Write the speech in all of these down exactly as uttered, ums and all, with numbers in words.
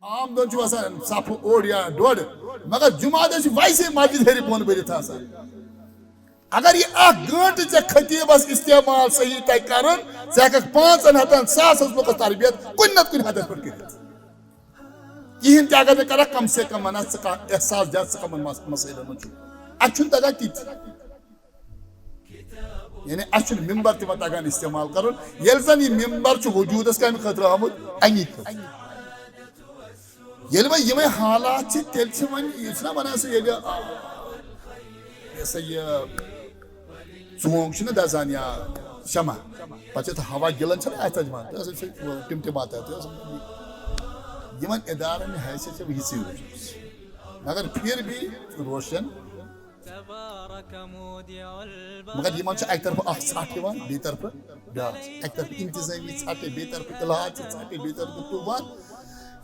عام دۄہن چھُ آسان صفہٕ اوٚڑ یا ڈوٚڑ، مگر جمعہ دۄہ چھِ ویسے مسجد ہیٚرِ بۄن بٔرِتھ آسان۔ اگر یہِ اکھ گٲنٛٹہٕ ژےٚ خطیبس استعمال صحیح تگہِ کرُن، ژٕ ہیٚککھ پانٛژن ہتن، ساسس لُکس تربیت کُنہِ نتہٕ کُنہِ حدس پٮ۪ٹھ کٔرِتھ۔ کِہیٖنۍ تہِ اگر نہٕ کرکھ، کم سے کم ونان ژٕ کانٛہہ احساس دِتھ، ژٕ کمن مس-، مسٲیلن منٛز چھُکھ۔ اَسہِ چھُنہٕ تگان تہِ تہِ۔ یعنی اَسہِ چھُنہٕ ممبر تہِ وۄنۍ تگان استعمال کرُن، ییٚلہِ زن یہِ ممبر چھُ وجوٗدس کامہِ خٲطرٕ آمُت، اَمی خٲطرٕ۔ ییٚلہِ وۄنۍ یِمے حالات چھِ، تیٚلہِ چھِ وۄنۍ، یہِ چھُنہ ونان سُہ، ییٚلہِ، آ، یہِ ہسا یہِ ژونٛگ چھُنہ دزان یا شمع، پتہٕ چھِ تَتھ ہوا گِلان چھَنہ اَتھِ تَتھ یِوان، تہٕ ہسا چھِ ٹِم ٹِماتہٕ تہٕ ہسا یِمن ادارن ہٕنٛز حیثیت چھِ یِژٕے روٗزمٕژ۔ مگر پھر بھی روشن، مگر یِمن چھِ اَکہِ طرفہٕ اکھ ژھٹھ یِوان، بیٚیہِ طرفہٕ بیٛاکھ۔ اَکہِ طرفہٕ انتظٲمی ژھٹھ، بیٚیہِ طرفہٕ الحاد ژھٹھ، بیٚیہِ طرفہٕ طوٗفان۔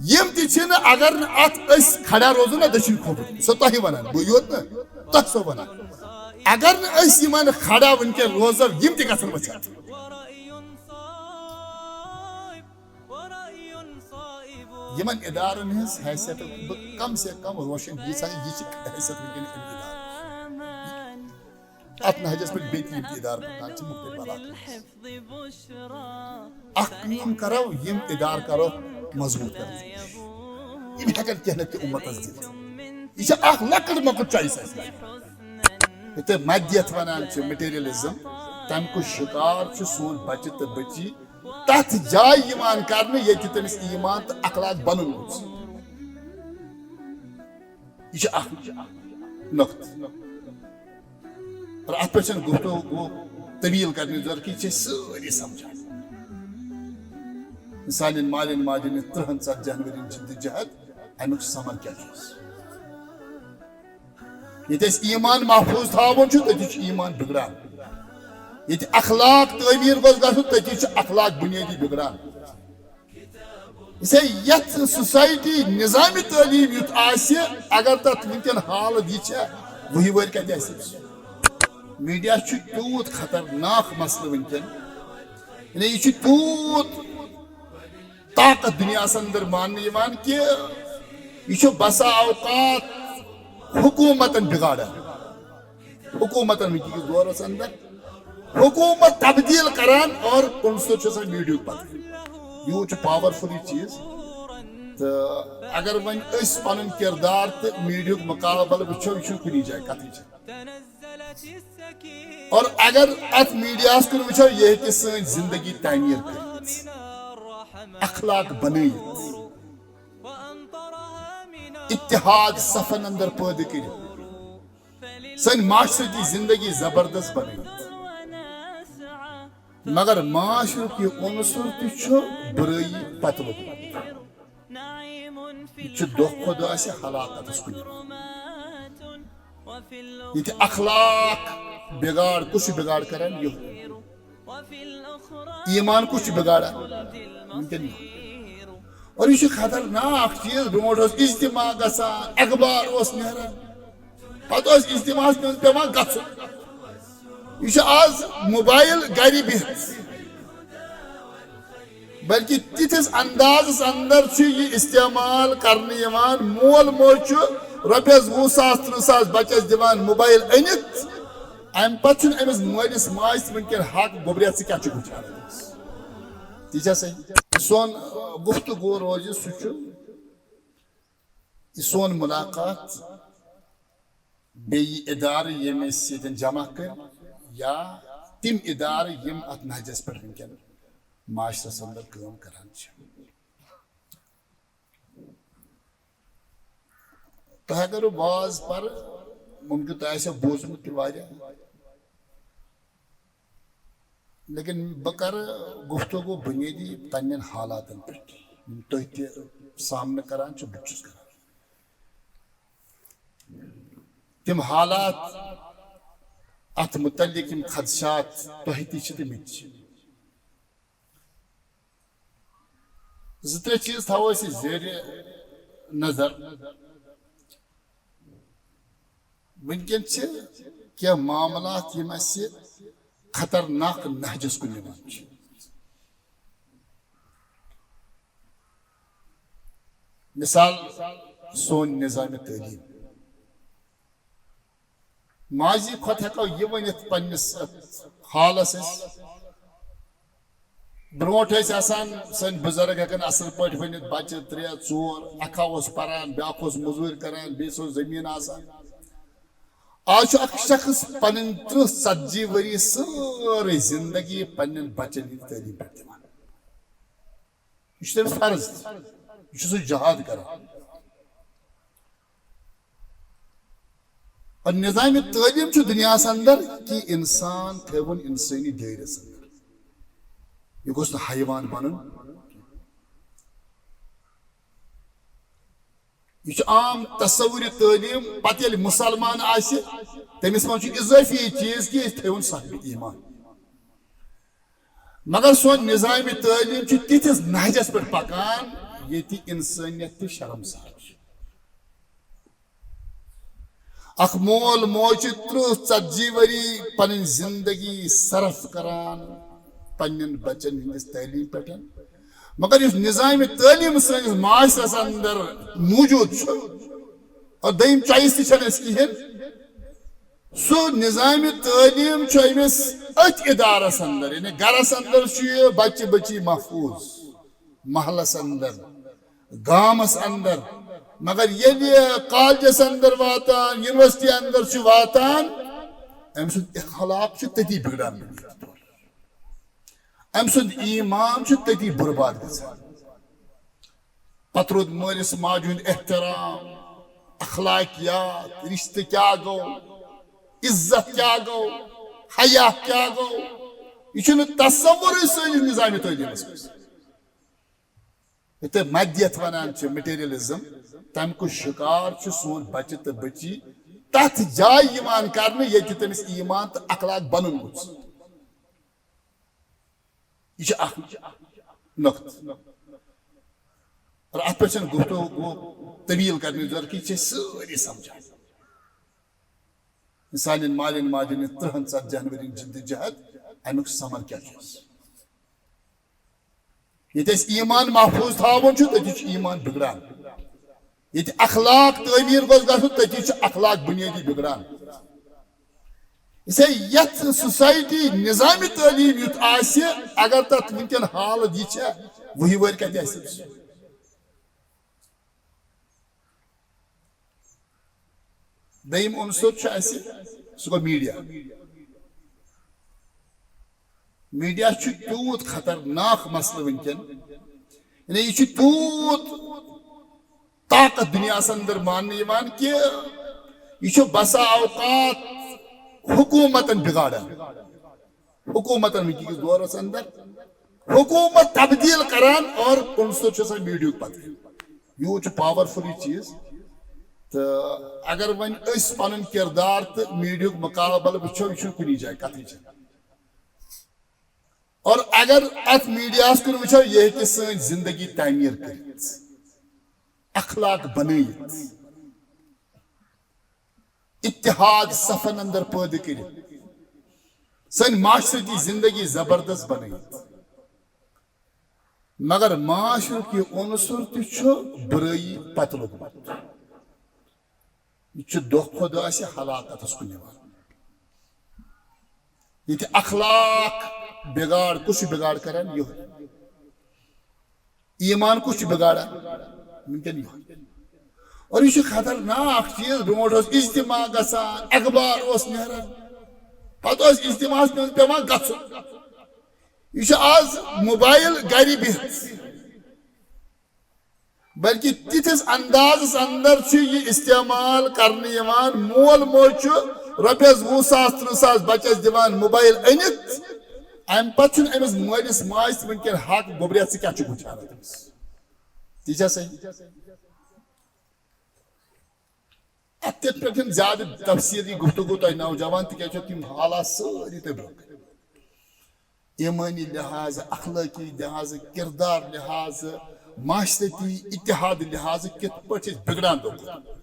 یِم تہِ چھِنہٕ، اگر نہٕ اَتھ أسۍ کھڑا روزو نہ دٔچھِنۍ کھووُر، سۄ تۄہہِ وَنان، بہٕ یوت نہٕ، تۄہہِ سۄ وَنان۔ اگر نہٕ أسۍ یِمن کھڑا وٕنکیٚن روزو، یِم تہِ گژھن وٕچھتھ۔ یِمن ادارن ہٕنٛز حیثیت بہٕ کم سے کم روشن ییٖژاہ، یہِ چھِ حیثیت وٕنکیٚن اَمہِ ادارٕ۔ اَتھ نہجس پٮ۪ٹھ بیٚیہِ تہِ یِم تہِ ادارٕ پکان چھِ مُختٔلِف علاقن منٛز۔ اکھ کٲم کرو، یِم ادارٕ کرو مضبوٗط کرنٕچ کوٗشش۔ یِم ہٮ۪کن کینٛہہ نتہٕ کینٛہہ اُمتس دِتھ۔ یہِ چھِ اکھ لۄکٕٹ مۄکٕٹ choice اَسہِ۔ یہِ تۄہہِ مادیت ونان چھِ، materialism، تَمہِ کُے شکار چھُ سون بچہِ تہٕ بچی۔ تتھ جایہِ یِوان کرنہٕ، ییٚتہِ تٔمِس ایمان تہٕ اخلاق بنُن اوس۔ یہِ چھُ اکھ نۄقطہٕ۔ اور اتھ پٮ۪ٹھ چھنہٕ گفتگو طویل کرنٕچ ضرورت کینٛہہ، یہِ چھِ أسۍ سٲری سمجھان۔ سانٮ۪ن مالٮ۪ن ماجٮ۪ن یَتھ ترٕٛہن ژتجی ہن ؤرین جدوجہد، امیُک ثمر کیٛاہ چھُ؟ ییٚتہِ اَسہِ ایمان محفوظ تھاوُن چھُ، تٔتی چھُ ایمان بگڑان۔ ییٚتہِ اخلاق تعمیٖر گوٚژھ گژھُن، تٔتی چھُ اخلاق بُنیٲدی بگڑان۔ اسے یتھ society نظام تعلیٖم یُتھ آسہِ، اگر تتھ وٕنکیٚن حالت یہِ چھےٚ، وُہہِ وٕہٕرۍ کتہِ آسہِ؟ میٖڈیا چھُ تیوٗت خطرناک مسلہٕ وٕنکیٚن، یعنی یہِ چھُ تیوٗت طاقت دُنیاہس اندر ماننہٕ یِوان کہِ یہِ چھُ بسا اوقات حکوٗمتن بگاڑان۔ حکوٗمتن وٕنکیٚکِس دورس اندر حکوٗمت تبدیٖل کران اور عنصر چھُ آسان میٖڈیاہُک پتہٕ۔ یوٗت چھُ powerful یہِ چیٖز۔ تہٕ اگر وۄنۍ أسۍ پنُن کردار تہٕ میٖڈیاہُک مقابلہٕ وٕچھو، یہِ چھُنہٕ کُنی جایہِ کتھٕے چھےٚ۔ اور اگر اتھ میٖڈیاہس کُن وٕچھو، یہِ ہیٚکہِ سٲنۍ زندگی تعمیٖر کٔرِتھ، اخلاق بنٲیِتھ، اتحاد صفن اندر پٲدٕ کٔرِتھ، سٲنۍ معاشرتی زندگی زبردست بنٲیِتھ۔ مگر معاشرُک یہِ عنصر تہِ چھُ بُرٲیی پتہٕ لوٚگمُت۔ یہِ چھُ دۄہ کھۄتہٕ دۄہ اَسہِ ہلاکتس کُن یِوان۔ ییٚتہِ اخلاق بِگاڑ، کُس چھُ بِگاڑ کران؟ یِہوٚے۔ ایمان کُس چھُ بِگاڑان؟ وٕنکیٚن یِہوٚے۔ اور یہِ چھُ خطرناک چیٖز۔ برونٛٹھ اوس اجتماع گژھان، اخبار اوس نیران، پتہٕ اوس اجتماعس منٛز پٮ۪وان گژھُن۔ یہِ چھُ آز موبایل گرِ بِہِتھ۔ بلکہِ تِتھِس اندازس اندر چھُ یہِ استعمال کرنہٕ یِوان۔ مول موج چھُ رۄپیس وُہ ساس، ترٕٛہ ساس بچس دِوان موبایل أنِتھ، امہِ پتہٕ چھُنہٕ أمِس مٲلِس ماجہِ تہِ وٕنکیٚن حق گوٚبرِتھ ژٕ کیٛاہ چھُکھ وٕچھان أمِس۔ یہِ چھا صحیح؟ سون گفتگو روزِ، سُہ چھُ یہِ سون مُلاقات بیٚیہِ ادارٕ یِم أسۍ ییٚتٮ۪ن جمع کٔرۍ یا تِم ادارٕ یِم اتھ نہجس پٮ۪ٹھ وٕنکیٚن معاشرس اندر کٲم کران چھِ۔ تۄہہِ اگر بہٕ واز پرٕ، ممکن تۄہہِ آسیو بوٗزمُت تہِ واریاہ، لیکن بہٕ کرٕ گفتگو بنیٲدی پننٮ۪ن حالاتن پٮ۪ٹھ، یِم تُہۍ تہِ سامنہٕ کران چھِو، بہٕ تہِ چھُس کران۔ تِم حالات، اتھ متعلق یِم خدشات تۄہہِ تہِ چھِ تہٕ مےٚ تہِ چھِ۔ زٕ ترٛےٚ چیٖز تھاوو أسۍ زیرِ نظر۔ وٕنکیٚن چھِ کینٛہہ معاملات یِم اَسہِ خطرناک نہجس کُن نِوان چھِ۔ مثال، سون نظام تعلیم۔ ماضی کھۄتہٕ ہٮ۪کو یہِ ؤنِتھ پننِس حالس أسۍ۔ برونٛٹھ ٲسۍ آسان سٲنۍ بُزرگ ہٮ۪کان اصل پٲٹھۍ ؤنِتھ، بچہِ ترٛےٚ، ژور، اکھا اوس پران، بیٛاکھ اوس مٔزوٗرۍ کران، بیٚیِس اوس زٔمیٖن آسان۔ آز چھُ اکھ شخص پنٕنۍ ترٕٛہ ژتجی ؤری سٲرٕے زندگی پننٮ۪ن بچن ہٕنٛدِ تعلیٖم پٮ۪ٹھ دِوان۔ یہِ چھُ تٔمِس فرض، یہِ چھُ سُہ جہاد کران۔ اور نظام تعلیٖم چھُ دُنیاہَس اندر کہِ انسان تھٲوُن انسٲنی دٲیرَس اندر۔ یہِ گوٚژھ نہٕ حیوان بنُن۔ یہِ چھُ عام تصوری تعلیٖم۔ پتہٕ ییٚلہِ مسلمان آسہِ، تٔمِس منٛز چھُ اضٲفی یہِ چیٖز کہِ أسۍ تھٲوُن صاحب ایمان۔ مگر سون نظام تعلیٖم چھُ تِتھِس نہجس پٮ۪ٹھ پکان، ییٚتہِ انسٲنیت تہِ شرمسار چھُ۔ اکھ مول موج چھُ ترٕٛہ ژتجی ؤری پنٕنۍ زندگی صرف کران پننٮ۪ن بچن ہٕنٛدِس تعلیٖم پٮ۪ٹھ، مگر یُس نظام تعلیٖم سٲنِس معاشرس اندر موجود چھُ، اور دوٚیِم choice تہِ چھنہٕ اَسہِ کِہیٖنۍ۔ سُہ نظام تعلیٖم چھُ أمِس أتھۍ ادارس اندر، یعنی گرس اندر چھُ یہِ بچہِ بچی محفوٗظ، محلس اندر، گامس اندر، مگر ییٚلہِ کالجس اندر واتان، یونیورسٹی اندر چھُ واتان، أمۍ سُنٛد اخلاق چھُ تٔتی بگڑان۔ أمۍ سُنٛد ایمان چھُ تٔتی برباد گژھان۔ پتہٕ روٗد مٲلِس ماجہِ ہُنٛد احترام، اخلاقیات، رشتہٕ کیٛاہ گوٚو، عزت کیٛاہ گوٚو، حیا کیٛاہ گوٚو، یہِ چھُنہٕ تصورٕے سٲنِس نظامِ تعلیٖمس منٛز۔ یتھ مادیت ونان چھِ، materialism، تمہِ کُے شکار چھُ سون بچہِ تہٕ بچی تتھ جایہِ یِوان کرنہٕ، ییٚتہِ تٔمِس ایمان تہٕ اخلاق بنُن گوٚژھ۔ یہِ چھُ اکھ نقطہٕ۔ اور اتھ پٮ۪ٹھ چھنہٕ گفتگو طویل کرنٕچ ضرورت کینٛہہ، یہِ چھِ أسۍ سٲری سمجھان۔ سانٮ۪ن مالٮ۪ن ماجٮ۪ن یُس ترٕٛہن ژتجی ہن ؤرین جدوجہد، امیُک ثمر کیٛاہ چھُ؟ ییٚتہِ أسۍ ایمان محفوٗظ تھاوُن چھُ، تٔتی چھُ ایمان بگڑان۔ ییٚتہِ اخلاق تعمیٖر گوٚژھ گژھُن، تٔتی چھُ اخلاق بُنیٲدی بگڑان۔ اسے یتھ society نظامِ تعلیٖم یُتھ آسہِ، اگر تتھ وٕنکٮ۪ن حالت یہِ چھےٚ، وُہہِ وٕہٕرۍ کتہِ آسہِ؟ دوٚیِم عنصر چھُ اَسہِ، سُہ گوٚو media۔ Media چھُ تیوٗت خطرناک مسلہٕ وٕنکٮ۪ن، یعنی یہِ چھُ تیوٗت طاقت دُنیاہَس اندر ماننہٕ یِوان کہِ یہِ چھُ بسا اوقات حکوٗمتن بگاڑان۔ حکوٗمتن وٕنکہِ کِس دورس اندر حکوٗمت تبدیٖل کران اور عنصر چھُ آسان media ہُک پتہٕ۔ یوٗت چھُ powerful یہِ چیٖز۔ تہٕ اگر وۄنۍ أسۍ پنُن کردار تہٕ media ہُک مقابلہٕ وٕچھو، یہِ چھُنہٕ کُنی جایہِ کتھٕے چھنہٕ۔ اور اگر اتھ media ہس کُن وٕچھو، یہِ ہیٚکہِ سٲنۍ زندگی تعمیٖر کٔرِتھ، اخلاق بنٲیِتھ، اتحاد صفن اندر پٲدٕ کٔرِتھ، سٲنۍ معاشرتی زندگی زبردست بنٲیِتھ۔ مگر معاشرُک یہِ عنصر تہِ چھُ بُرٲیی پتہٕ لوٚگمُت۔ یہِ چھُ دۄہ کھۄتہٕ دۄہ اَسہِ ہلاکتس کُن نِوان۔ ییٚتہِ اخلاق بِگاڑ، کُس چھُ بِگاڑ کران؟ یِہوٚے۔ ایمان کُس چھُ بِگاڑان؟ وٕنکٮ۪ن یِہوٚے۔ اور یہِ چھُ خطرناک چیٖز۔ برونٛٹھ اوس اجتماع گژھان، اخبار اوس نیران، پتہٕ اوس اجتماعس منٛز پٮ۪وان گژھُن۔ یہِ چھُ آز موبایل گرِ بِہِتھ۔ بلکہ تِتھِس اندازس اندر چھُ یہِ استعمال کرنہٕ یِوان، مول موج چھُ رۄپیس وُہ ساس، ترٕٛہ ساس بچس دِوان موبایل أنِتھ، امہِ پتہٕ چھُنہٕ أمِس مٲلِس ماجہِ تہِ وٕنکٮ۪ن حق گوٚبرِتھ ژٕ کیٛاہ چھُکھ وٕچھان أمِس۔ تہِ چھا صحیح؟ اتھ تہِ پٮ۪ٹھ چھنہٕ زیادٕ تفصیٖلی گفتگو تۄہہِ نوجوان، تِکیازِ چھِ تِم حالات سٲری تۄہہِ برونٛہہ کنہِ۔ ایمٲنی لحاظہٕ، اخلٲقی لحاظہٕ، کردار لحاظہٕ، معاشرتی اتحاد لحاظہٕ کِتھ پٲٹھۍ چھِ أسۍ بگڑان دۄہ کھۄتہٕ دۄہ۔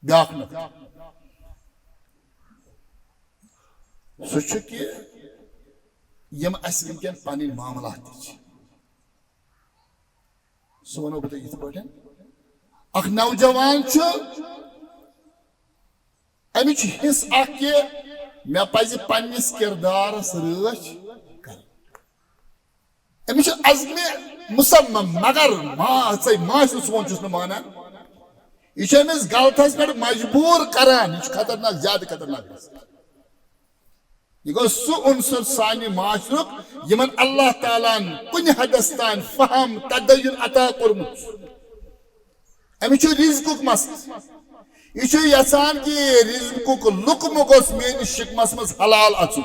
بیٛاکھ نقطہٕ، سُہ چھُ کہِ یِم اَسہِ وٕنکٮ۪ن پنٕنۍ معاملات تہِ چھِ، سُہ وَنو بہٕ تۄہہِ یِتھ پٲٹھۍ، اکھ نوجوان چھُ، أمِس چھُ حِصہٕ اکھ کہِ مےٚ پَزِ پننِس کِردارَس رٲچھ کَرٕنۍ۔ أمِس چھُ عزمِ مُصمم، مگر ما-، ژَے ماسہِ سون چھُس نہٕ مانان۔ یہِ چھُ أمِس غلطس پٮ۪ٹھ مجبوٗر کران، یہِ چھُ خطرناک، زیادٕ خطرناک گژھان۔ یہِ گوٚو سُہ عنصر سانہِ معاشرُک، یِمن اللہ تعالیٰ ہن کُنہِ حدس تام فہم، تدین عطا کوٚرمُت چھُ۔ أمِس چھُ رزقُک مسلہٕ۔ یہِ چھُ یژھان کہِ رزقُک لُقمہٕ گوٚژھ میٲنِس شِکمس منٛز حلال اژُن۔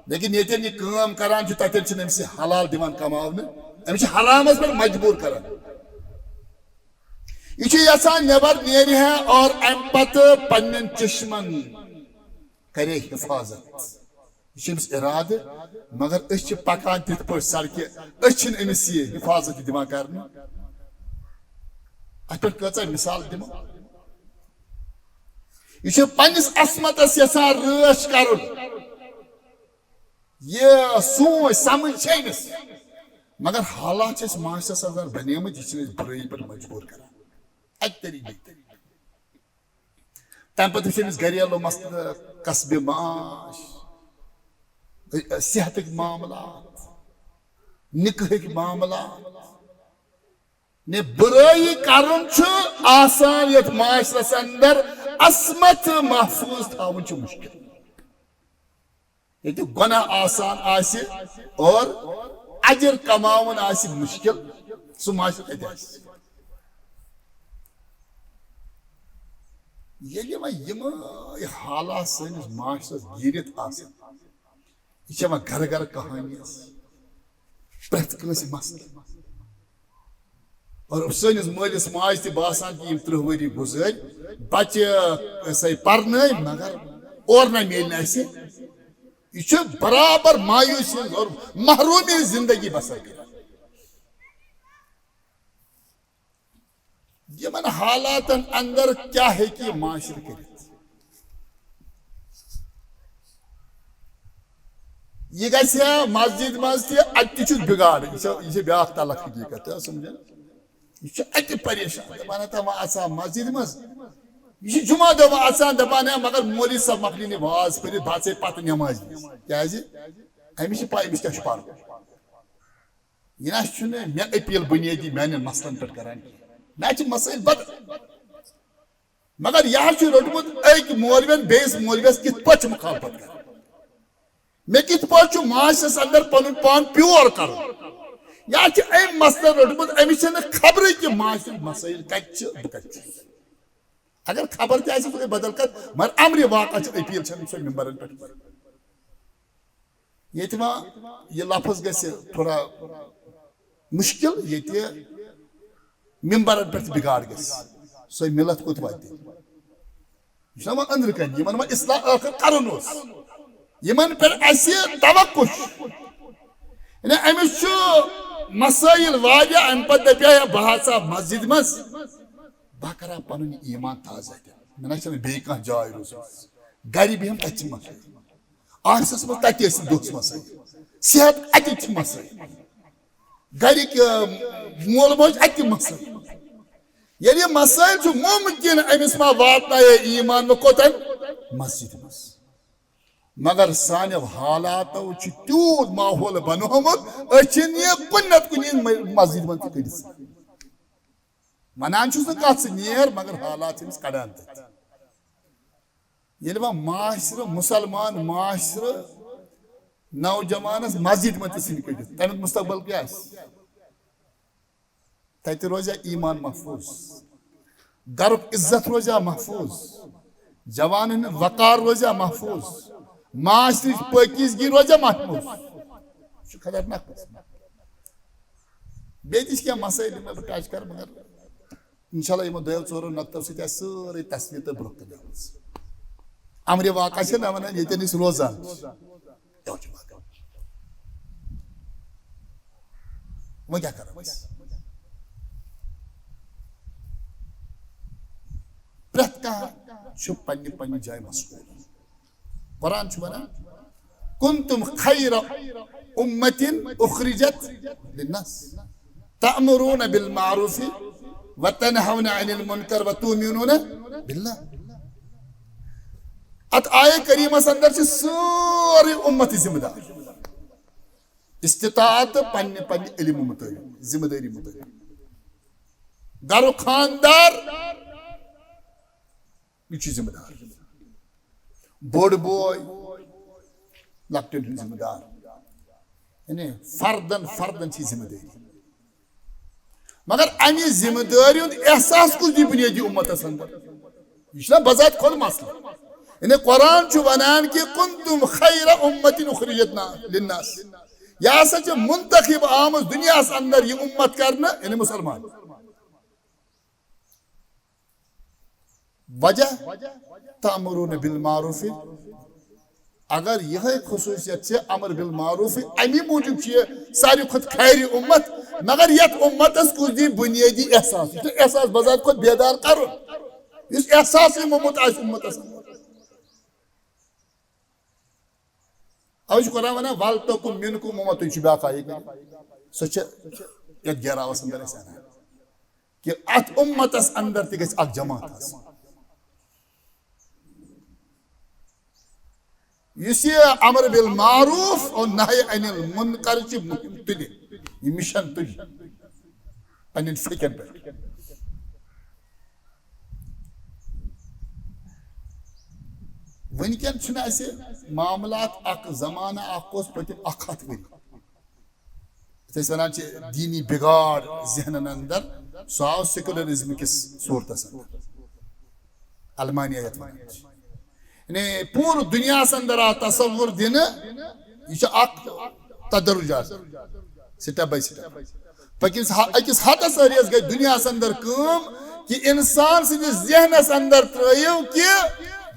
لیکن ییٚتٮ۪ن یہِ کٲم کران چھُ، تتٮ۪ن چھِنہٕ أمِس یہِ حلال دِوان کماونہٕ۔ أمِس چھِ حرامس پٮ۪ٹھ مجبوٗر کران۔ یہِ چھُ یژھان نٮ۪بر نیرِ ہا اور امہِ پتہٕ پننٮ۪ن چشمن کرے حفاظت۔ یہِ چھُ أمِس ارادٕ، مگر أسۍ چھِ پکان تِتھ پٲٹھۍ سڑکہِ، أسۍ چھِنہٕ أمِس یہِ حفاظت تہِ دِوان کرنہٕ۔ اتھ پٮ۪ٹھ کۭژاہ مثال دِمو؟ یہِ چھُ پننِس عصمتس یژھان رٲچھ کرُن۔ یہِ سوچ سمجھ چھِ أمِس، مگر حالات چھِ أسۍ معاشرس اندر بنیمٕتۍ، یہِ چھِ أسۍ برٲیی پٮ۪ٹھ مجبوٗر کران۔ اکہِ طریقہٕ بیٚیہِ طریقہٕ۔ تَمہِ پتہٕ چھِ أمِس گریلو مسلہٕ، کسبِ معاش، صحتٕکۍ معاملات، نکاحٕکۍ معاملات۔ نے، برٲیی کرُن چھُ آسان یتھ معاشرس اندر، عصمت محفوظ تھاوُن چھُ مشکل۔ ییٚتہِ گۄناہ آسان آسہِ اور اجر کماوُن آسہِ مشکل، سُہ معاشرٕ کتہِ آسہِ؟ ییٚلہِ وۄنۍ یِمے حالات سٲنِس معاشرس گیٖرِتھ آسن، یہِ چھےٚ وۄنۍ گرٕ گرٕ کہانی اَسہِ، پرٛٮ۪تھ کٲنٛسہِ مسلہٕ۔ اور سٲنِس مٲلِس ماجہِ تہِ باسان کہِ یِم ترٕٛہ ؤری گُزٲرۍ، بچہِ سَے پرنٲے، مگر اورٕ نہ میلہِ نہٕ اَسہِ۔ یہِ چھُ برابر مایوسی ہٕنٛز اور محرومی ہٕنٛز زندگی بسر کران۔ یِمن حالاتن اندر کیٛاہ ہیٚکہِ یہِ معاشرٕ کٔرِتھ؟ یہِ گژھِ ہا مسجد منٛز تہِ، اتہِ تہِ چھُس بگاڑ۔ یہِ چھےٚ، یہِ چھےٚ بیٛاکھ تلخ حقیٖقت، چھا سمجھان؟ یہِ چھُ اتہِ پریشان، دپان ہتا وۄنۍ اژٕ ہا مسجد منٛز۔ یہِ چھُ جمعہ دۄہ وۄنۍ اژان، دپان ہے مگر مولوی صٲب مۄکلہِ نہٕ واز پٔرِتھ، بہٕ اژے پتہٕ نٮ۪مازِ منٛز۔ کیٛازِ؟ أمِس چھِ پَے أمِس کیٛاہ چھُ پرُن۔ یہِ نہ چھُنہٕ مےٚ اپیل بنیٲدی میانٮ۪ن مسلن پٮ۪ٹھ کران کینٛہہ۔ مےٚ چھِ مسٲیل بدل۔ مگر یہِ حظ چھُ روٚٹمُت أکۍ مولوین بیٚیِس مولویس کِتھ پٲٹھۍ چھِ مخالفت کران۔ مےٚ کِتھ پٲٹھۍ چھُ معاشرس اندر پنُن پان پیور کرُن۔ یہِ حظ چھُ أمۍ مسلہٕ روٚٹمُت، أمِس چھَنہٕ خبرٕے کہِ معاشرٕکۍ مسٲیل کتہِ چھِ، بہٕ کتہِ چھُس۔ اگر خبر تہِ آسہِ، سُہ گٔے بدل کتھ، مگر امرِ واقع چھِ اپیل چھَنہٕ سۄ ممبرن پٮ۪ٹھ کران۔ ییٚتہِ ما یہِ لفظ گژھِ تھوڑا مشکل، ییٚتہِ ممبرن پٮ۪ٹھ بگاڑ گژھِ، سۄے ملت کوٚت واتہِ؟ یہِ چھُنہ وۄنۍ أنٛدرٕ کنہِ، یِمن وۄنۍ اصلاح ٲخر کرُن اوس، یِمن پٮ۪ٹھ اسہِ توقع چھُ۔ یعنی أمِس چھُ مسٲیل واریاہ، امہِ پتہٕ دپہِ ہا، بہٕ ہسا مسجد منٛز، بہٕ کرٕ ہا پنُن ایمان تازٕ اتٮ۪ن، مےٚ نہ چھنہٕ بیٚیہِ کانٛہہ جاے روٗزمٕژ، گرِ بیٚہم تتہِ چھِ مسٲیل۔ آفسس منٛز تتہِ ٲسۍ دۄہس مسٲیل، صحت اتہِ چھِ مسٲیل، گرِکۍ، ٲ، مول موج اتہِ مسٲیل۔ ییٚلہِ یہِ مسٲیل چھُ ممکن، أمِس ما واتنایے ایمان وۄنۍ کوٚتن؟ مسجد منٛز۔ مگر سانیو حالاتو چھُ تیوٗت ماحول بنومُت، أسۍ چھِنہٕ یہِ کُنہِ نتہٕ کُنہِ م-، مسجد منٛز تہِ کٔڑِتھ۔ ونان چھُس نہٕ کتھ ژٕ نیر، مگر حالات چھِ أمِس کڑان تتہِ۔ ییٚلہِ وۄنۍ معاشرٕ، مُسلمان معاشرٕ نوجوانس مسجد منٛز تہِ ژھٕنہِ کٔڑِتھ، تمیُک مستقبل کیٛاہ آسہِ؟ تتہِ روزِ ایمان محفوظ، گرُک عزت روزِ محفوظ، جوانن ہُنٛد وقار روزِ محفوظ، معاشرٕچ پٲکیزگی روزِ محفوظ۔ یہِ چھُ خطرناک مسئلہٕ۔ بیٚیہِ تہِ چھِ کینٛہہ مسائل، یِم مےٚ بہٕ ٹچ کرٕ، مگر انشاءاللہ یِمو دۄیو ژورو نۄقطو سۭتۍ آسہِ سٲرٕے تصویر تۄہہِ برونٛہہ کَنہِ آمٕژ۔ امرِ واقع چھِ نہ ونان، ییٚتٮ۪ن أسۍ روزان چھِ۔ یَوٕ چھِ واقع۔ وۄنۍ کیٛاہ کرو أسۍ؟ پرٛٮ۪تھ کانٛہہ چھُ پننہِ پننہِ جایہِ مشغول۔ قرآن چھُ ونان، "کنتم خیر امة اخرجت للناس"۔ تأمرون بالمعروف وتنهون عن المنکر وتؤمنون باللہ۔ اتھ آیہ کریمس اندر چھِ سٲرٕے امت ذمہ دار، استطاعت تہٕ پننہِ پننہِ علم مطٲبق، ذمہ دٲری مطٲبق۔ گرُک خاندار، یہِ چھُ ذمہ دار۔ بوٚڑ بوے، لۄکٹٮ۪ن ہُنٛد ذمہ دار۔ یعنی فردن فردن چھِ ذمہ دٲری۔ مگر امہِ ذمہ دٲری ہُنٛد احساس کُس دی بنیٲدی امتس اندر؟ یہِ چھُنہ بذات خود مسلہٕ۔ یعنی قرآن چھُ ونان کہ کنتم خیر امت اخرجت نا-، للناس۔ یہِ ہسا چھِ منتخب آمٕژ دنیاہس اندر یہِ امت کرنہٕ، یعنی مسلمان۔ وجہ، تأمرون بالمعروف۔ اگر یہے خصوصیت چھِ امر بالمعروف، امی موجود چھِ یہِ ساروی کھۄتہٕ خیری امت، مگر یتھ امتس کُس دی بنیٲدی احساس؟ یہِ چھُ احساس بذات خود بیدار کرُن، یُس احساس یہِ مومُت آسہِ امتس۔ اوے چھُ قرآن ونان، "ولتکن منکم امۃ"، یہِ چھُ بیٛاکھ آیت۔ سۄ چھِ یتھ گیراوس اندر أسۍ انان کہ اتھ امتس اندر تہِ گژھِ اکھ جماعت آسٕنۍ۔ یُس یہِ امر بالمعروف اور نہی عن المنکر چہِ مہم تُلہِ، یہِ مشن تُلہِ پننٮ۪ن فیکن پٮ۪ٹھ۔ وٕنکٮ۪ن چھُنہٕ اَسہِ معاملات، اکھ زمانہٕ اکھ اوس پٔتِم اکھ ہتھ ؤری، یتھ أسۍ ونان چھِ دینی بگاڑ ذہنن اندر، سُہ آو سیکولرزم کِس صورتس اندر، المانیا یتھ ونان چھِ۔ یعنی پوٗرٕ دُنیاہس اندر آو تصور دِنہٕ، یہِ چھُ اکھ تدرج آسان، step by step۔ پٔکِس ح-، أکِس حدس ؤریس گٔے دُنیاہس اندر کٲم کہ انسان سٕنٛدِس ذہنس اندر ترٲیِو کہ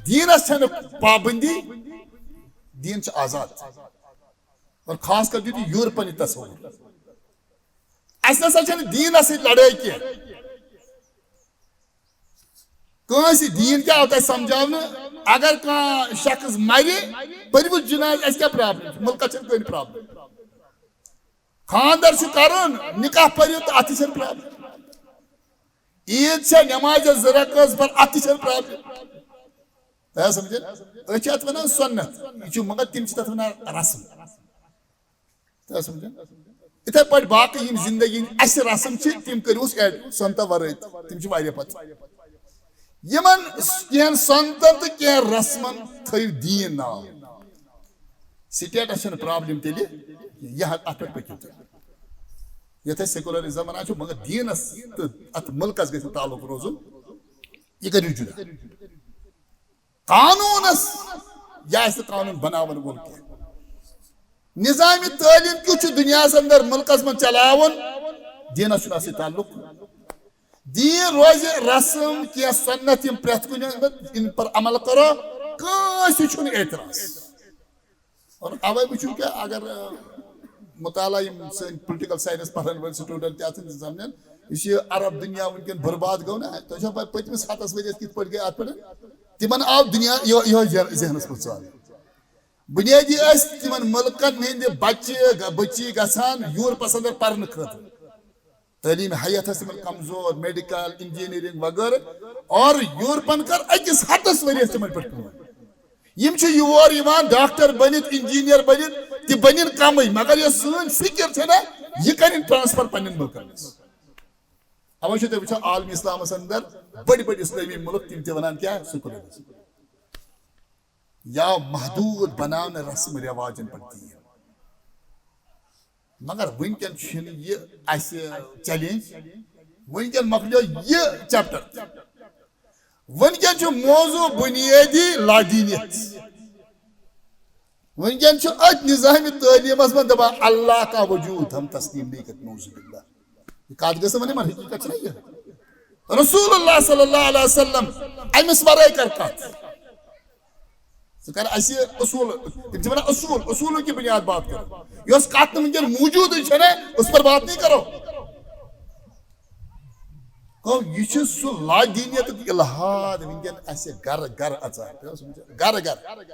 دیٖنس چھنہٕ پابندی، دیٖن چھُ آزاد۔ اور خاص کر دیُت یہِ یورپن یہِ تصور۔ اسہِ نسا چھنہٕ دیٖنس سۭتۍ لڑٲے کینٛہہ۔ کٲنٛسہِ دیٖن کیٛاہ آو تۄہہِ سمجھاونہٕ؟ اگر کانٛہہ شخص مرِ، پٔرِو جناز، اسہِ کیٛاہ problem چھِ؟ مُلکس چھنہٕ کٕہٕنۍ problem۔ خاندر چھُ کرُن، نکاح پٔرِو تہٕ اتھ تہِ چھنہٕ problem۔ عیٖد چھےٚ، نمازِ زٕ رکٲژ پر، اتھ تہِ چھنہٕ problem۔ تۄہہِ آو سمجھ؟ أسۍ چھِ اتھ ونان سنت، یہِ چھُ، مگر تِم چھِ تتھ ونان رسم۔ تۄہہِ سمجھان؟ یِتھے پٲٹھۍ باقٕے یِم زندگی ہٕنٛدۍ اَسہِ رسم چھِ، تِم کٔرِوس add سنتہٕ ورٲے تہِ۔ تِم چھِ واریاہ پتہٕ۔ یِمن س-، کینٛہَن سنتن تہٕ کینٛہَن رسمن تھٲیِو دیٖن ناو۔ status چھَنہٕ problem تیٚلہِ کینٛہہ۔ یہِ حظ اَتھ پٮ۪ٹھ پٔکِو تُہۍ۔ یَتھ أسۍ secularism وَنان چھِ، مگر دیٖنَس تہٕ اَتھ مُلکَس گژھِ نہٕ تعلق روزُن۔ یہِ کٔرِو جُدا۔ قانوٗنس، یہِ آسہِ نہٕ قانوٗن بناون وول کینٛہہ۔ نظام تعلیٖم کیُتھ چھُ دُنیاہس اندر مُلکس منٛز چلاوُن؟ دیٖنس چھُنہٕ اَتھ سۭتۍ تعلق۔ دیٖن روزِ رسم، کینٛہہ سنت، یِم پرٛٮ۪تھ کُنہِ اندر، ان پر عمل کرو، کٲنٛسہِ چھُنہٕ اعتراض۔ اور اوے وٕچھِو کہِ اگر، آ، مطالعہ یِم سٲنۍ political science پرن وٲلۍ student تہِ آسن، تِم سمجھن، یُس یہِ عرب دُنیا وٕنکیٚن برباد گوٚو نا، تۄہہِ چھو پاے پٔتمِس ہتس ؤریس کِتھ پٲٹھۍ گٔے اتھ پٮ۪ٹھ؟ تِمن آو دُنیا یِہو-، یِہوے ذہن-، ذہنس منٛز ژاو۔ بنیٲدی ٲسۍ تِمن مُلکن ہٕنٛدۍ بچہِ گ-، بچی گژھان یورپس اندر پرنہٕ خٲطرٕ۔ تعلیٖم ہیتھ ٲس تِمن کمزور، medical، engineering وغٲرٕ۔ اور یورپن کٔر أکِس ہتس ؤریس تِمن پٮ۪ٹھ کٲم۔ یِم چھِ یور یِوان ڈاکٹر بٔنِتھ، engineer بٔنِتھ، تہِ بٔنِن کمٕے، مگر یۄس سٲنۍ فکر چھےٚ نا، یہِ کرن transfer پننٮ۪ن مُلکن منٛز۔ اوے چھِو تُہۍ وٕچھان عالم اسلامس اندر بٔڑۍ بٔڑۍ اسلٲمی مُلک، تِم تہِ ونان کیٛاہ؟ secularism۔ یا محدود بناونہٕ رسم رواجن پٮ۪ٹھ دیٖن۔ مگر وٕنکیٚن چھُنہٕ یہِ اَسہِ challenge۔ وٕنکیٚن مۄکلیو یہِ chapter۔ وٕنکیٚن چھُ موضوع بنیٲدی لادینیت۔ وٕنکیٚن چھُ أتھۍ نظامِ تعلیٖمس منٛز دپان، اللہ کا وجود ہم تسلیم نہیں کرتے، نعوذ باللہ۔ یہِ کتھ گٔژھ نہٕ وۄنۍ یِمن، حقیقت چھنہ یہِ۔ رسول اللہ صلی اللہ علیہ وسلم، أمِس ورٲے کر کتھ۔ ژٕ کر اسہِ اصول، تِم چھِ ونان اصول، اصولوں کی بنیاد بات کرو۔ یۄس کتھ نہٕ وٕنکیٚن موجودٕے چھنہ، اس پر بات نہیں کرو۔ گوٚو، یہِ چھُ سُہ لادینیتُک الحاد وٕنکیٚن اسہِ گرٕ گرٕ اژان۔ گرٕ گرٕ۔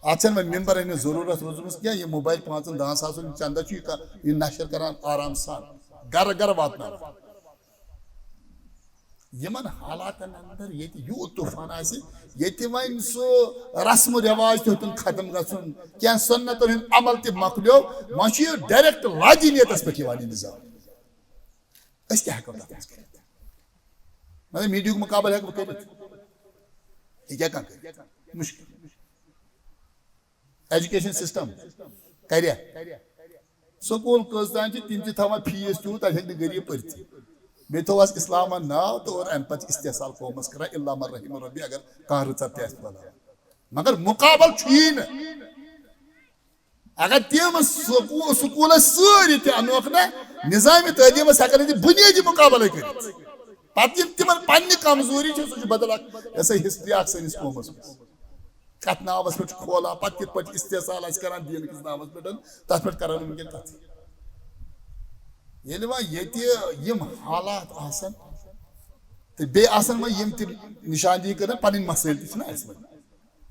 اتھ چھنہٕ وۄنۍ ممبر ہٕنٛز ضروٗرت روٗزمٕژ کینٛہہ۔ یہِ موبایل پانٛژن دہن ساسن ہُنٛد چندہ چھُ، یہِ ک-، یہِ نشر کران آرام سان، گرٕ گرٕ واتناوان۔ یِمن حالاتن اندر ییٚتہِ یوٗت طوفان آسہِ، ییٚتہِ وۄنۍ سُہ رسم و رواج تہِ ہیوٚتُن ختم گژھُن، کینٛہہ سنتن ہُنٛد عمل تہِ مۄکلیو، وۄنۍ چھُ یہِ ڈائریکٹ لادینیتس پٮ۪ٹھ یِوان یہِ نظام۔ أسۍ کیٛاہ ہٮ۪کو تتھ منٛز کٔرِتھ؟ مطلب، میٖڈیاہُک مُقابلہٕ ہٮ۪کہٕ بہٕ کٔرِتھ؟ یہِ کیٛاہ کانٛہہ کٔرِتھ؟ مُشکِل۔ ایجوکیشن سسٹم کریا؟ سکوٗل کٔژ تام چھِ، تِم چھِ تھاوان فیس تیوٗت، تَتہِ ہیٚکہِ نہٕ غریٖب پٔرِتھٕے۔ بیٚیہِ تھوٚو اَسہِ اِسلامَن ناو تہٕ اور اَمہِ پَتہٕ چھِ استحصال قومَس کران، الا من رحم ربی، اگر کانٛہہ رٕژَر تہِ آسہِ بَناوان۔ مگر مُقابل چھُیی نہٕ۔ اگر تِم سکوٗ-، سکوٗلَس سٲری تہِ اَنوکھ نہ، نظامِ تعلیٖمَس ہٮ۪کَن نہٕ تِم بُنیٲدی مُقابلَے کٔرِتھ۔ پَتہٕ یِم تِمَن پننہِ کمزوری چھِ، سُہ چھُ بدل اَکھ، یہِ ہسا ہسٹری اَکھ سٲنِس قومَس منٛز۔ کتھ ناوس پٮ۪ٹھ چھُ کھولان، پتہٕ کِتھ پٲٹھۍ چھِ استحصال اَسہِ کران دیٖن کِس ناوس پٮ۪ٹھ، تتھ پٮ۪ٹھ کرو نہٕ وٕنکیٚن کتھٕے۔ ییٚلہِ وۄنۍ ییٚتہِ یِم حالات آسن تہٕ بیٚیہِ آسن وۄنۍ یِم تہِ نشاندہی کران، پنٕنۍ مسٲیل تہِ چھِنہ اَسہِ وۄنۍ۔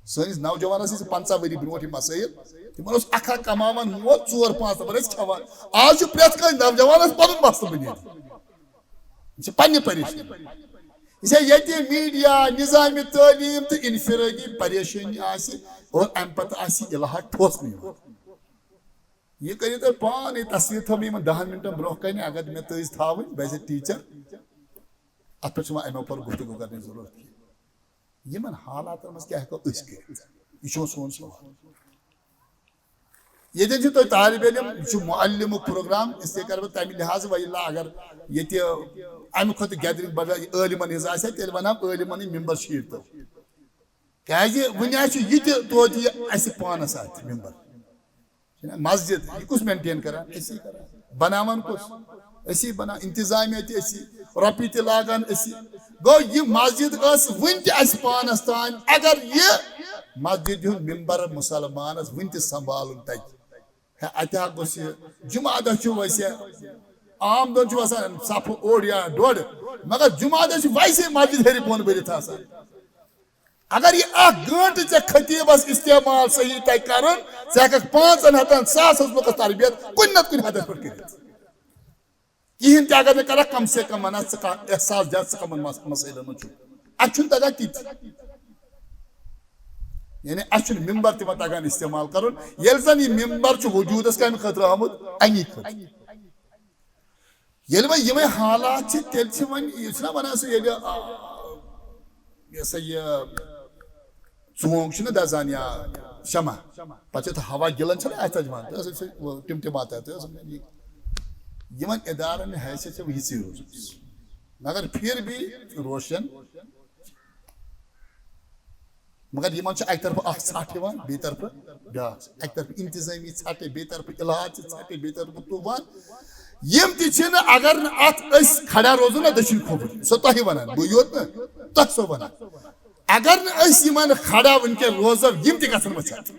سٲنِس نوجوانس ٲسۍ پنٛژاہ ؤری برونٛٹھ یِم مسٲیل، تِمن اوس اکھ اکھ کماوان، موت ژور پانٛژھ نفر ٲسۍ کھٮ۪وان۔ آز چھُ پرٛٮ۪تھ کٲنٛسہِ نوجوانس پنُن مسلہٕ بنیومُت۔ یہِ چھِ پننہِ پریشٲنی۔ یہِ چھےٚ ییٚتہِ میٖڈیا، نظامِ تعلیٖم تہٕ انفرٲدی پریشٲنی آسہِ اور اَمہِ پتہٕ آسہِ یہِ الحاق ٹھوسنہٕ یِوان۔ یہِ کٔرِو تُہۍ پانَے تصویٖر تھٲومٕژ یِمن دَہَن مِنٹَن برونٛہہ کنہِ، اگر مےٚ تُہۍ تھاوٕنۍ بہٕ ایز اے ٹیٖچر، اَتھ پٮ۪ٹھ چھُ وۄنۍ اَمہِ اپور گفتگو کرنٕچ ضروٗرت کینٛہہ۔ یِمن حالاتن منٛز کیٛاہ ہٮ۪کو أسۍ کٔرِتھ؟ یہِ چھُ سون سوال۔ ییٚتٮ۪ن چھِ تۄہہِ طالب علم، یہِ چھُ معلمُک پروگرام، اس لیے کرٕ بہٕ تَمہِ لحاظہٕ وۄنۍ اگر ییٚتہِ اَمہِ کھۄتہٕ گیدرِنگ بڑٕ عٲلمن ہٕنٛز آسہِ ہا، تیٚلہِ وَنہٕ ہا عٲلمن یِم ممبر شیٖرتو۔ کیٛازِ وٕنہِ آسہِ یہِ تہِ توتہِ یہِ اَسہِ پانَس اَتھِ ممبر۔ چھِنہ مسجد، یہِ کُس مینٹین کران؟ أسی کران۔ بناوان کُس؟ أسی بناوان۔ انتظامیہ تہِ أسی، رۄپیہِ تہِ لاگان أسی۔ گوٚو، یہِ مسجد ٲس وٕنہِ تہِ اَسہِ پانَس تام۔ اگر یہِ مسجد ہُنٛد ممبر مسلمانس وٕنہِ تہِ سنبھالُن تَگہِ، ہے، اَتہِ ہا گوٚژھ یہِ جمعہ دۄہ چھُ ویسے عام دۄہن چھُ آسان صفہٕ اوٚڑ یا ڈوٚڑ، مگر جمعہ دۄہ چھِ ویسے مسجد ہیٚرِ بۄن بٔرِتھ آسان۔ اگر یہِ اکھ گٲنٛٹہٕ ژےٚ خطیبس استعمال صحیح تَگہِ کرُن، ژٕ ہٮ۪ککھ پانٛژن ہتن، ساسس لُکس تربیت کُنہِ نتہٕ کُنہِ حدس پٮ۪ٹھ کٔرِتھ۔ کِہیٖنۍ تہِ اگر نہٕ کرکھ، کم سے کم ونس ژٕ کانٛہہ احساس دِ ژٕ کمن مس-، مسٲیلن منٛز چھُکھ۔ اَسہِ چھُنہٕ تگان تہِ تہِ۔ یعنی اَسہِ چھُنہٕ ممبر تہِ وۄنۍ تگان استعمال کرُن، ییٚلہِ زن یہِ ممبر چھُ وجوٗدس کامہِ خٲطرٕ آمُت، اَمی خٲطرٕ۔ ییٚلہِ وۄنۍ یِمے حالات چھِ، تیٚلہِ چھِ وۄنۍ، یہِ چھُنہ وَنان سُہ ییٚلہِ، آ، یہِ ہسا یہِ ژونٛگ چھُنہ دَزان یا شمع، پَتہٕ چھِ اَتھ ہوا گِلان چھِنہ اَتھ تَتہِ وَنان، تہٕ ہسا چھِ ٹِم ٹِماتا تہٕ ہسا یہِ، یِمن اِدارَن ہٕنٛز حیثیت چھِ یِژٕے روٗزمٕژ۔ مگر پھر بھی روشن مگر یِمن چھُ اَکہِ طرفہٕ اکھ ژھٹھ یِوان، بیٚیہِ طرفہٕ بیٛاکھ۔ اَکہِ طرفہٕ انتظٲمی ژھٹھ، بیٚیہِ طرفہٕ الحاد چھِ ژھٹھ، بیٚیہِ طرفہٕ طوٗفان۔ یِم تہِ چھِنہٕ، اگر نہٕ اَتھ أسۍ کھڑا روزو نہ دٔچھِنۍ کھووُر، سۄ تۄہہِ وَنان، بہٕ یوت نہٕ، تۄہہِ سۄ وَنان۔ اگر نہٕ أسۍ یِمن کھڑا وٕنکیٚن روزو، یِم تہِ گژھن وۄنۍ ژھٮ۪تھ۔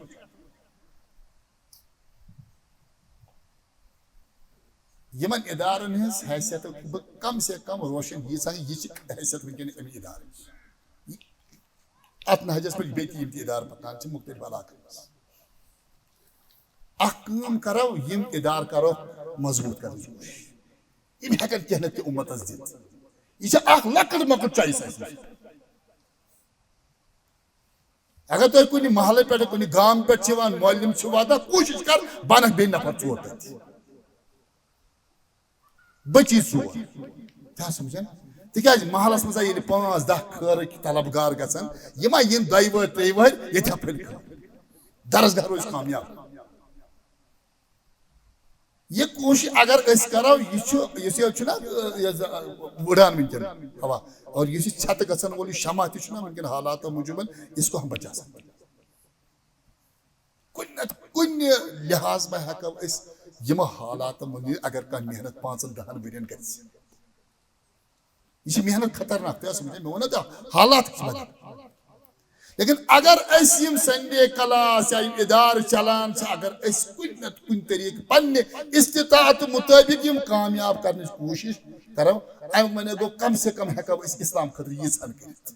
یِمن ادارن ہٕنٛز حیثیت بہٕ کم سے کم روشن ییٖژاہ یہِ چھِ حیثیت وٕنکیٚن امہِ ادارٕچ۔ اتھ نہجس پٮ۪ٹھ بیٚیہِ تہِ یِم تہِ ادارٕ پکان چھِ مختلف علاقن منٛز۔ اکھ کٲم کرو، یِم ادارٕ کرو مضبوط کرنٕچ کوٗشش۔ یِم ہٮ۪کن کینٛہہ نتہٕ کینٛہہ اُمتس دِتھ۔ یہِ چھِ اکھ لۄکٕٹ مۄکٕٹ choice اَسہِ نِش۔ اگر تُہۍ کُنہِ محلہٕ پٮ۪ٹھ، کُنہِ گامہٕ پٮ۪ٹھ چھِ یِوان، معلم چھِ واتان، کوٗشِش کر، بنکھ بیٚیہِ نفر ژور تَتہِ۔ بچی ژور۔ کیٛاہ سمجھان؟ تِکیٛازِ محلس منٛز آیہِ ییٚلہِ پانٛژھ دَہ خٲرٕکۍ طلبگار گژھن، یِم ما یِن دۄیہِ وٕہٕرۍ، ترٛیٚیہِ وٕہٕرۍ، ییٚتہِ ہا پھٔلۍ خٲر۔ درسگاہ روزِ کامیاب۔ یہِ کوٗشِش اگر أسۍ کرو، یہِ چھُ، یُس یہِ چھُنہ، یہِ ز-، وٕڑان وٕنکیٚن ہوا، اور یُس یہِ ژھٮ۪تہٕ گژھن وول یہِ شمع تہِ چھُنہ وٕنکیٚن حالاتو موٗجوٗبن، اس کو ہم بچا سکتے ہیں۔ کُنہِ نتہٕ کُنہِ لحاظ ما ہٮ۪کو أسۍ یِم حالات مٔنِتھ، اگر کانٛہہ محنت پانٛژن دہن ؤرین گژھِ؟ یہِ چھِ محنت خطرناک، تۄہہِ آسہِ سمجھ، مےٚ ووٚن نہ تۄہہِ، حالات چھِ بدل۔ لیکن اگر أسۍ یِم سنڈے کلاس یا یِم ادارٕ چلان چھِ، اگر أسۍ کُنہِ نتہٕ کُنہِ طریقہٕ پننہِ استطاعت مطٲبق یِم کامیاب کرنٕچ کوٗشش کرو، اَمہِ وَنے گوٚو کم سے کم ہٮ۪کو أسۍ اسلام خٲطرٕ ییٖژہن کٔرِتھ۔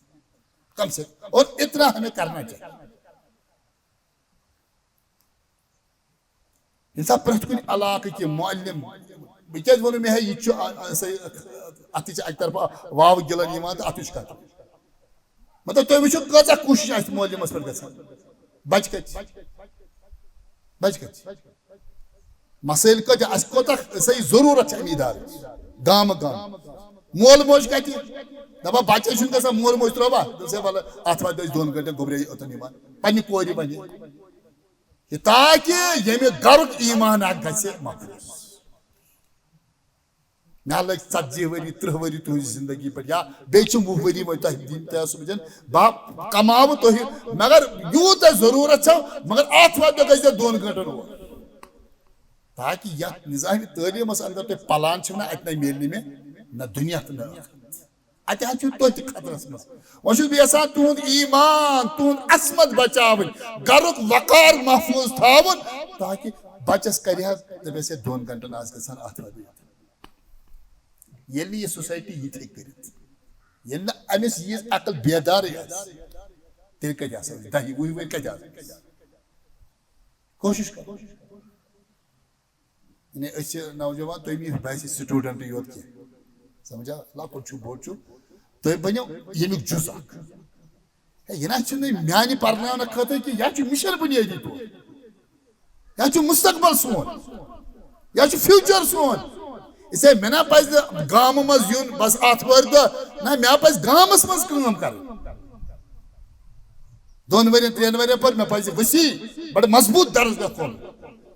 کم سے کم۔ اور اتنا ہمیں کرنا چاہیے۔ ییٚمہِ ساتہٕ پرٛٮ۪تھ کُنہِ علاقہٕ کہِ معلم، بہٕ کیٛازِ وَنہٕ مےٚ ہے یہِ تہِ چھُ، آ، آ، سا یہِ، اَتھ تہِ چھِ اَکہِ طرفہٕ واوٕ گِلَن یِوان تہٕ اَتھ تہِ چھُ کَتھ۔ مطلب تُہۍ وٕچھِو کۭژاہ کوٗشِش آسہِ معلمَس پٮ۪ٹھ گژھان۔ بَچہِ کَتہِ چھِ؟ بَچہِ کَتہِ چھِ؟ مسٲیِل کۭتیٛاہ، اَسہِ کوٗتاہ سا یہِ ضروٗرت چھِ اَمہِ اِدارٕچ؟ گامہٕ گامہٕ۔ مول موج کَتہِ؟ دَپان بَچَے چھُنہٕ گژھان، مول موج ترٛٲوا؟ دوٚپُس ہے وَلہٕ، آتھوارِ دۄہ چھِ دۄن گٲنٛٹَن گوٚبرے یوٚتَن یِوان، پنٛنہِ کورِ بَنہِ۔ یہِ تاکہِ ییٚمہِ گَرُک ایٖمان اَکھ گژھِ محفوٗظ۔ مےٚ لٔگۍ ژتجی ؤری، تٕرٛہ ؤری تُہٕنٛزِ زِندگی پٮ۪ٹھ، یا بیٚیہِ چھِ وُہ ؤری وۄنۍ تۄہہِ دِنۍ تۄہہِ سمجھن، بہٕ کماوٕ تۄہہِ، مگر یوٗت تۄہہِ ضروٗرت چھو، مگر آتھوارِ دۄہ گٔژھۍ زیو دۄن گٲنٛٹن اور۔ تاکہِ یتھ نظامِ تعلیٖمس اندر تۄہہِ پلان چھِو نہ، اتہِ نہ میلہِ نہٕ مےٚ نہ دُنیا تہٕ نہ ٲخرت۔ اتہِ حظ چھِو تُہۍ تہِ خطرس منٛز۔ وۄنۍ چھُس بہٕ یژھان تُہُنٛد ایٖمان، تُہُنٛد عصمت بچاوٕنۍ، گرُک وقار محفوٗظ تھاوُن، تاکہِ بچس کرِ حظ، دپٮ۪س ہے دۄن گنٹن آز گژھان آتھوارِ۔ ییٚلہِ نہٕ یہِ سوسایٹی یہِ تہِ ہیٚکہِ کٔرِتھ، ییٚلہِ نہٕ أمِس ییٖژ عقل بیدارٕے آسہِ، تیٚلہِ کَتہِ آسو أسۍ؟ دَہہِ وُہہِ ؤرۍ کَتہِ آسو أسۍ؟ کوٗشِش کَرو۔ یعنی أسۍ چھِ نوجوان، تُہۍ مہٕ باسہِ student یوت کینٛہہ۔ سمجھا؟ لۄکُٹ چھُ، بوٚڑ چھُ، تُہۍ بٔنِو ییٚمیُک جُز اکھ۔ ہے، یہِ نہ چھُنہٕ میانہِ پرناونہٕ خٲطرٕ کینٛہہ، یہِ چھُ مِشن بُنیٲدی طور۔ یہِ چھُ مستقبل سون، یہِ چھُ future سون۔ اسے مےٚ نہ پزِ نہٕ گامہٕ منٛز یُن بس آتھوارِ دۄہ، نہ، مےٚ پزِ گامس منٛز کٲم کرٕنۍ۔ دۄن ؤرین، ترٛٮ۪ن ؤرین پتہٕ مےٚ پزِ وسیع، بڑٕ مضبوٗط درسگاہ کھولُن۔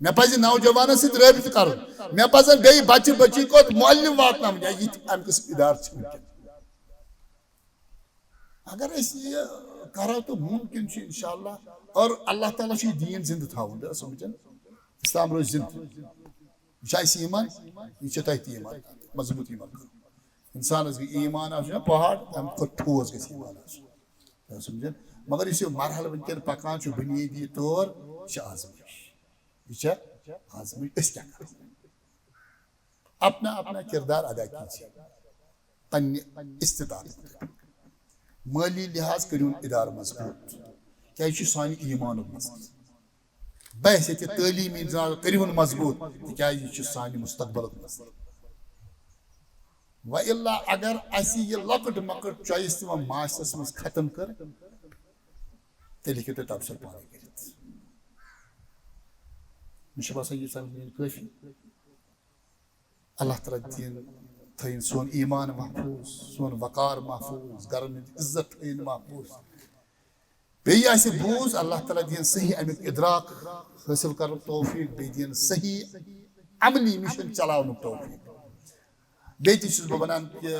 مےٚ پزِ نوجوانن سۭتۍ رٲبطہٕ کرُن۔ مےٚ پزن بیٚیہِ بچہِ بچی کوت معلم واتناوٕنۍ یا یِتھۍ امہِ قٕسمٕکۍ ادارٕ چھِ وٕنکیٚن۔ اگر أسۍ یہِ کرو تہٕ ممکن چھُ انشاءاللہ، اور اللہ تعالیٰ چھُ یہِ دیٖن زندٕ تھاوُن، تہٕ سمجھن اسلام روزِ زندٕ۔ یہِ چھُ اسہِ ایمان، یہِ چھُ تۄہہِ تہِ ایمان، مضبوٗط ایمان کرُن۔ انسانس گٔے ایمان آسُن یا پہاڑ، تمہِ کھۄتہٕ ٹھوس گژھِ ایمان آسُن، تہٕ سمجھن۔ مگر یُس یہِ مرحلہٕ وٕنکیٚن پکان چھُ بُنیٲدی طور، یہِ چھِ آزمٲیش، یہِ چھِ آزمٲیش، أسۍ کیٛاہ کرو؟ اپنا اپنا کردار ادا کیجیے، پننہِ استطاعت مطٲبق۔ مٲلی لحاظ کٔرِہُن ادارٕ مضبوٗط، کیازِ یہِ چھُ سانہِ ایمانُک مسلہٕ۔ بحیثیت تعلیمی نظام کٔرِہُن مضبوٗط، تِکیازِ یہِ چھُ سانہِ مستقبلُک مسلہٕ۔ و الا اگر اسہِ یہِ لۄکٕٹ مۄکٕٹ چویس تہِ وۄنۍ معاشرس منٛز ختم کٔر، تیٚلہِ ہیٚکِو تُہۍ تبصرٕ پانے کٔرِتھ۔ مےٚ چھُ باسان ییٖژاہ میٲنۍ کٲفی۔ اللہ تعالیٰ دِیِن، تھٲیِن سون ایمان محفوٗظ، سون وقار محفوٗظ، گرن ہُنٛد عزت تھٲیِن محفوٗظ۔ بیٚیہِ آسہِ بوٗز، اللہ تعالیٰ دِیِن صحیح اَمیُک ادراک حٲصِل کرنُک توفیٖق، بیٚیہِ دِیِن صحیح عملی مِشن چلاونُک توفیٖق۔ بیٚیہِ تہِ چھُس بہٕ وَنان کہِ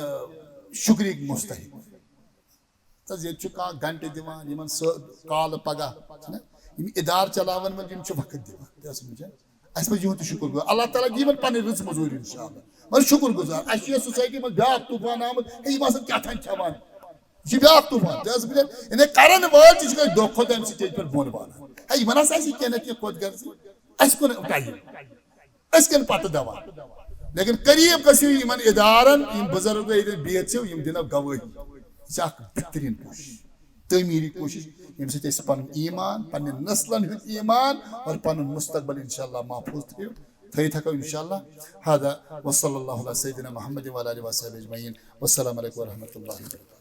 شُکریہٕکۍ مُستحق۔ تہٕ ییٚتہِ چھُ کانٛہہ گھنٹہٕ دِوان، یِمن سُہ کالہٕ پگاہ، چھُنہ؟ یِم ادارٕ چلاون وٲلۍ، یِم چھِ وقت دِوان۔ تہِ ٲسٕم وٕچھان۔ اَسہِ پَزِ یِہُنٛد تہِ شُکُر گُزار۔ اللہ تعالیٰ دِیہِ یِمن پنٕنۍ رٕژ مٔزوٗرۍ اِنشاءاللہ۔ مگر شُکُر گُزار۔ اَسہِ چھِ یَتھ سوسایٹی منٛز بیٛاکھ طوٗفان آمُت، ہے، یِم آسان کیٛاہ تام کھٮ۪وان۔ یہِ چھُ بیٛاکھ طوٗفان۔ تہِ ٲسٕم وٕچھان۔ یعنی کرن وٲلۍ تہِ چھِ گٔے دۄہ کھۄتہٕ اَمہِ سۭتۍ ییٚتہِ پٮ۪ٹھ بۄن والان۔ ہے، یِمن ہسا آسہِ کینٛہہ نتہٕ کینٛہہ خۄد غرضی۔ اَسہِ کُن ٹایم۔ أسۍ کَنہِ پَتہٕ دَوا۔ لیکن قریب گٔژھِو یِمن ادارن، یِم بُزرگ ییٚتٮ۪ن بِہِتھ چھِو، یِم دِنو گوٲہی۔ یہِ چھِ اکھ بہتریٖن کوٗشِش، تعمیٖری کوٗشِش، ییٚمہِ سۭتۍ أسۍ پَنُن ایمان، پننٮ۪ن نسلن ہُنٛد ایمان اور پَنُن مستقبل انشاءاللہ محفوٗظ تھٲیِو، تھٲیِتھ ہٮ۪کو انشاءاللہ۔ هذا وصلى الله على سيدنا محمد وعلى آله وصحبه أجمعين. والسلام عليكم ورحمة الله وبركاته.